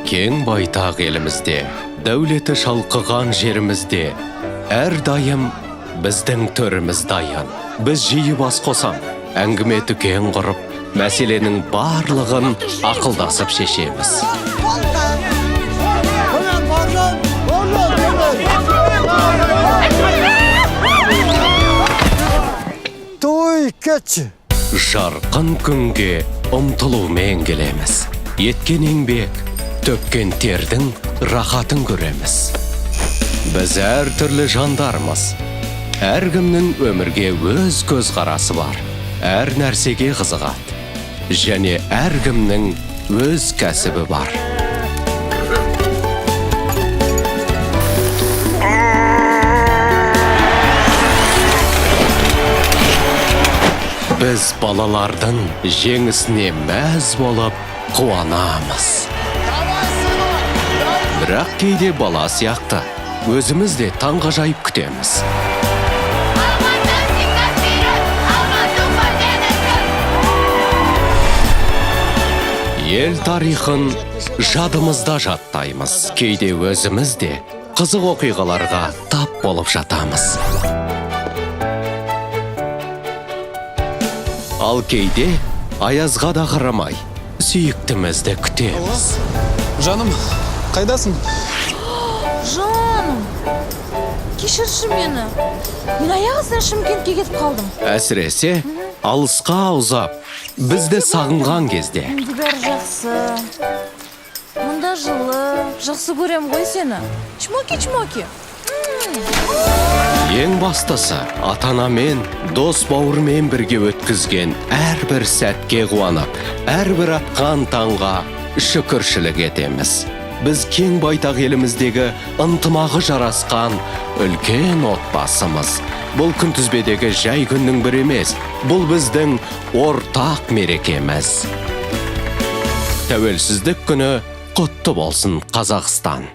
Кең байтақ елімізде, дәулеті шалқыған жерімізде, әрдайым біздің төріміз дайын. Біз жиі бас қосам, әңгіме дүкен құрып, мәселенің барлығын ақылдасып шешеміз. Той кетші. Жарқын күнге ұмтылумен келеміз. Еткен еңбек, төккен тердің рахатын көреміз. Біз әртүрлі жандармыз. Әркімнің өмірге өз көзқарасы бар. Әр нәрсеге қызығады. Және әркімнің өз кәсібі бар. Біз балалардың жеңісіне мәз болып қуанамыз. Бірақ кейде бала сияқты өзіміз де таңғажайып күтеміз. Алматы всегда вперед! Алматы победасы! Ел тарихын жадымызда жаттаймыз. Кейде өзіміз де қызық оқиғаларға тап болып жатамыз. Ал кейде аязға да қарамай сүйіктімізді күтеміз. Жаным, қайдасың? Жаным, кешірші мені. Мен аяқ астынан Шымкентке кетіп қалдым. Әсіресе алысқа ұзап, бізді сағынған кезде. Менде бәрі жақсы. Мұнда жылы. Жақсы көрем ғой сені. Чмоки, чмоки. Ең бастысы, ата-анамен, дос бауырмен бірге өткізген әрбір сәтке қуанып, әрбір атқан таңға шүкіршілік етеміз. Біз кең байтақ еліміздегі ынтымағы жарасқан үлкен отбасымыз. Бұл күнтізбедегі жай күннің бірі емес, бұл біздің ортақ мерекеміз. Тәуелсіздік күні құтты болсын, Қазақстан!